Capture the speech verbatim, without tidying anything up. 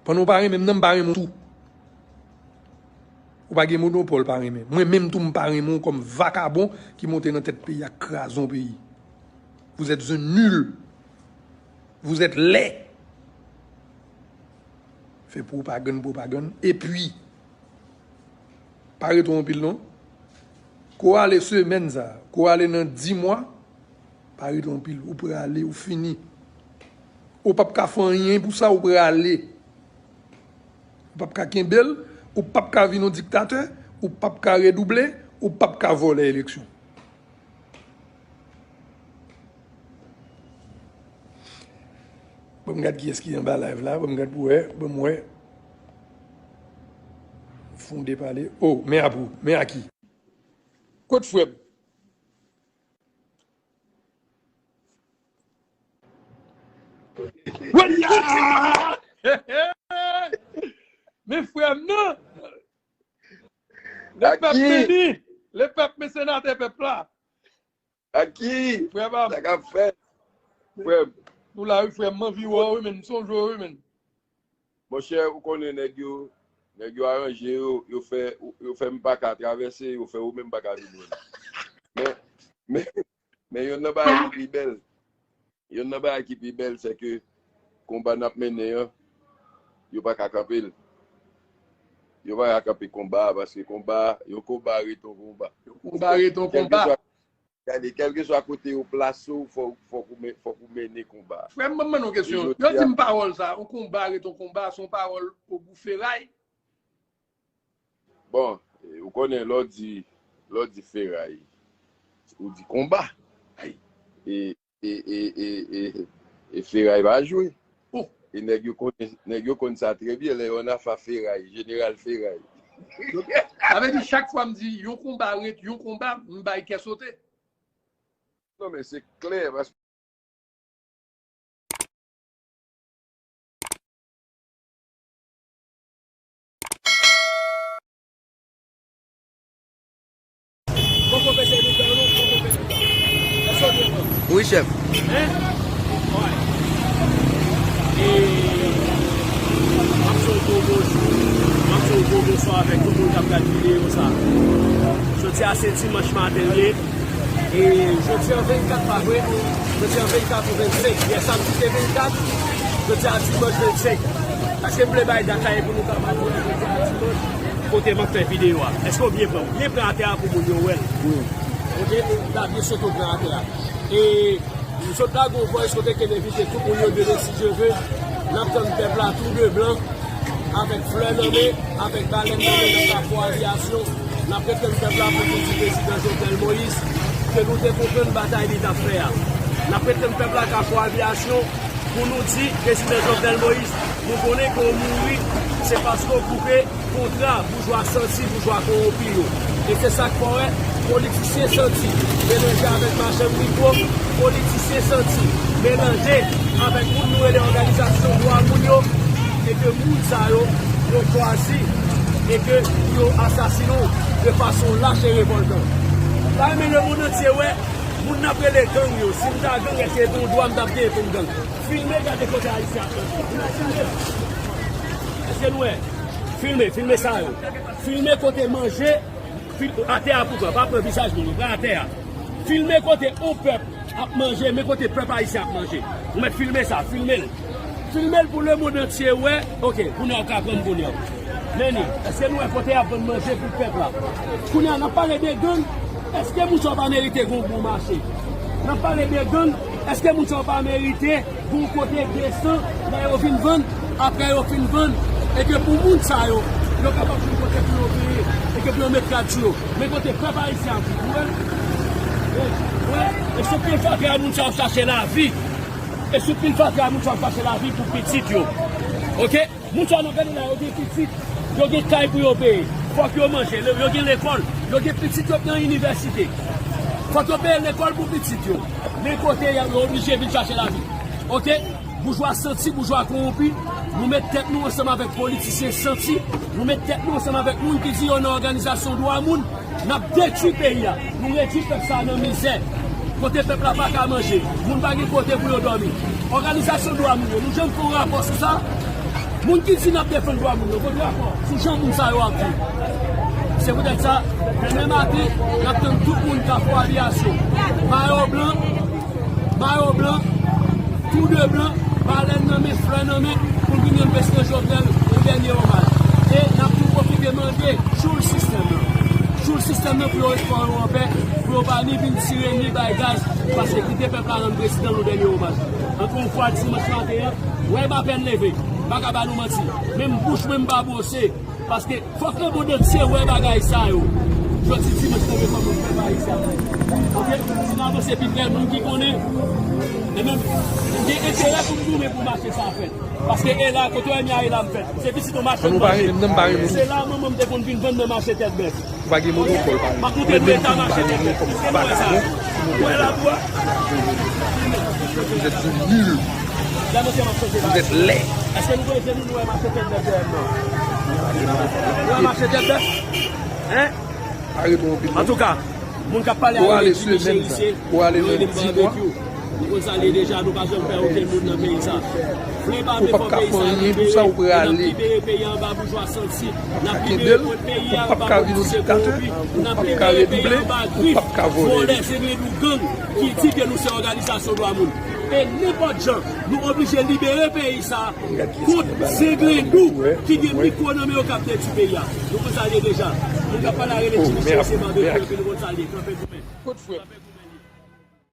Pandan w pa renmen m nan, m pa renmen w tou. Ou pa gen monopòl pa renmen. Mwen menm tou m pa renmen w kòm vakabon ki monte nan tèt peyi a, kraze yon peyi. Vous êtes un nul. Vous êtes laid. Fè pwopagann, pwopagann. Epi, pa rete anpil non. Ko ale semèn sa, ko ale nan di mwa, pa rete anpil. Ou prale, ou fini. Ou p ap ka fè anyen pou sa, ou prale. Ou p ap ka kenbe l, ou p ap ka vin yon diktatè, ou p ap ka redouble, ou p ap ka vòlè eleksyon. Ban m gad kiyès ki anba live la, ban m gad pou wè, ban m wè. Fonde pale. Oh, men a pou, men a ki? Kot frè m? Waya! Men frè m nan! Lepèp beni! Lepèp men senatè pèp la! Aki? Frè pa m. Sa k ap fèt? Frè m. Nou la wi frè m, m anvi wè w wi menn, m sonje w wi menn. Monchè, ou konnen nèg yo, nèg yo aranje yo, yo fè, yo fè m pa ka travèse, yo fè ou menm pa ka vin wè m. Men, men, men yonn nan bagay ki pi bèl, yonn nan bagay ki pi bèl, se ke konba n ap mennen an, yo pa ka kanpe l. Yo pa ka kanpe konba a, paske konba, yon konba ret yon konba. Yon konba ret yon konba. Kèlkeswa Gade, kèlkeswa kote yo plase w, fòk, fòk ou men-, fòk ou mennen konba a. Frè m, ban m mande w kesyon. Yo di m pawòl sa, yon konba ret yon konba, se yon pawòl obou feray. Bon, e, ou konnen, lè w di, lè w di feray, ou di konba. E, e, e, e, e, e feray pa jwe. E nèg yo konn, nèg yo konn sa trè byen, lè yo nan afa feray, jeneral feray. Sa vle di chak fwa m di yon konba ret yon konba, m bay kè sote. Non, men se klè, paske Wi, chèf. E, m ap di yon gwo bonjou, m ap di yon gwo bonswa avèk tout moun k ap gad videyo sa. Jodi a se dimanch maten l ye. E jodi an vennkat, pa vre? Jodi an vennkat ou vennsenk? Yè samdi te vennkat, jodi a dimanch vennsenk. Èske m vle bay dat la e pou nou kapab wè jodi a dimanch kote m ap fè videyo a? Èske w byen pran? Byen pran atè a pou moun yo wè l. Wi. Oke? La byen sot ou pran atè a. E m sot la gon voice kote ke m envite tout moun yo demen si Dye ve. N ap tann pèp la tou de blan. Avèk flè nan men, avèk balèn nan men nan Kafou Aviyasyon, n ap ret tann pèp la pou nou di prezidan Jovenel Moïse ke nou te konprann batay li t ap fè a. N ap ret tann pèp la Kafou Aviyasyon pou nou di prezidan Jovenel Moïse, nou konnen ke w mouri, se paske w koupe kontra boujwa santi, boujwa kowonpi yo. E se sa k fè w wè politisyen santi melanje avèk machann mikwo, politisyen santi melanje avèk moun nou rele òganizasyon dwa moun yo, e ke moun sa yo, yo chwazi, e ke yo asasinen w de fason lach e revòltan. M ta renmen lemonn antye wè moun n ap rele gang yo. Si m ta gang, èske se yon dwa m t ap genyen pou m gang? Filme, gade kote Ayisyen ap manje. Filme. Èske nou wè? Filme, filme sa yo. Filme kote manje, fil-, atè a pou pran, pa pran vizaj moun, pran atè a. Filme kote yon pèp ap manje, men kote pèp ayisyen ap manje. Ou mèt filme sa, filme l. Filme l pou lemonn antye wè. Oke, kounye a w ka pran m kounye a. Men li, èske nou wè kote y ap vann manje pou pèp la? Kounye a, n ap pale de gang, èske moun sa yo pa merite gen yon bon mache? N ap pale de gang, èske moun sa yo pa merite gon kote desan lè yo vin vann, apre yo fin vann, e ke pou moun sa yo, yo kapab jwenn kote pou yo peye, e ke pou yo met rad sou yo. Men kote pèp ayisyen ap viv, ou wè? Ou wè? E sou pil fatra moun sa yo ap chache lavi. E sou pil fatra moun sa yo ap chache lavi pou pitit yo. Oke? Moun sa yo n ap gade la, yo gen pitit, yo gen kay pou yo peye. Fòk yo manje, yo gen lekòl, yo gen pitit yo nan inivèsite. Fòk yo peye lekòl pou pitit yo. Men kote yo oblije vin chache lavi. Oke? Boujwa santi, boujwa kowonpi, nou met tèt nou ansanm avèk politisyen santi, nou met tèt nou ansanm avèk moun ki di yo nan òganizasyon dwa moun, n ap detwi peyi a, nou redwi pèp sa a nan mizè. Kote pèp la pa ka manje, moun pa gen kote pou yo dòmi. Òganizasyon dwa moun yo, nou janm fè yon rapò sou sa? Moun ki di n ap defann dwa moun yo, voye rapò sou jan moun sa yo ap viv. Se poutèt sa, demen maten, n ap tann tout moun Kafou Aviyasyon, mayo blan, mayo blan, tou de blan, balèn nan men, flè nan men, pou n vin rann prezidan Jovenel yon dènye omaj. E n ap tou pwofite mande, tchoul sistèm nan. Tchoul sistèm nan pou yo ret kò yo anpè, pou yo pa ni vin tire, ni bay gaz, paske kite pèp la rann prezidan l yon dènye omaj. Ankò yon fwa, dimanch maten an, wè m apèn leve, m pa ka ba nou manti. Menm bouch mwen m pa bwose, paske fòk lemonn antye wè bagay sa yo. Jodi dimanch, konbyen fwa moun fè bagay sa? Oke? Si n avanse pi prè, moun ki konnen, e menm, m gen enterè pou m goumen pou mache sa fèt. Paske e la, kote w wè m ye a, e la m fèt. Se pitit yon machann manje. Se la manman m te konn vin vann nan mache Tèt Bèf. Ou pa gen monopòl, pa gen. M ap montre nou eta mache Tèt Bèf. Èske nou wè sa? Ou wè labou a? Vous êtes nuls. Gade manzè m ap chante la. Vous êtes laids. Èske nou wè, nou wè mache Tèt Bèf dèyè m nan? Nou wè mache Tèt Bèf? Hein? Antouka, moun k ap pale a yo, yo di Michel Riche, yo rele m babekyou. Nou konn sa l ye deja, nou pa janm pè okenn moun nan peyi sa. Flen pa vle fò peyi sa libere, e n ap libere peyi a anba boujwa santi. N ap libere peyi a anba moun ki se kowonpi. N ap libere peyi a anba grif vòlè, zenglen, gang ki di ke nou se òganizasyon dwa moun. E nenpòt jan, nou oblije libere peyi sa kont zenglen ki gen mikwo nan men yo k ap detwi peyi a. Nou konn sa l ye deja. Moun k ap pale a rele Ti Michel, se babekyou, epi nou konn sa l ye. Kanpe goumen.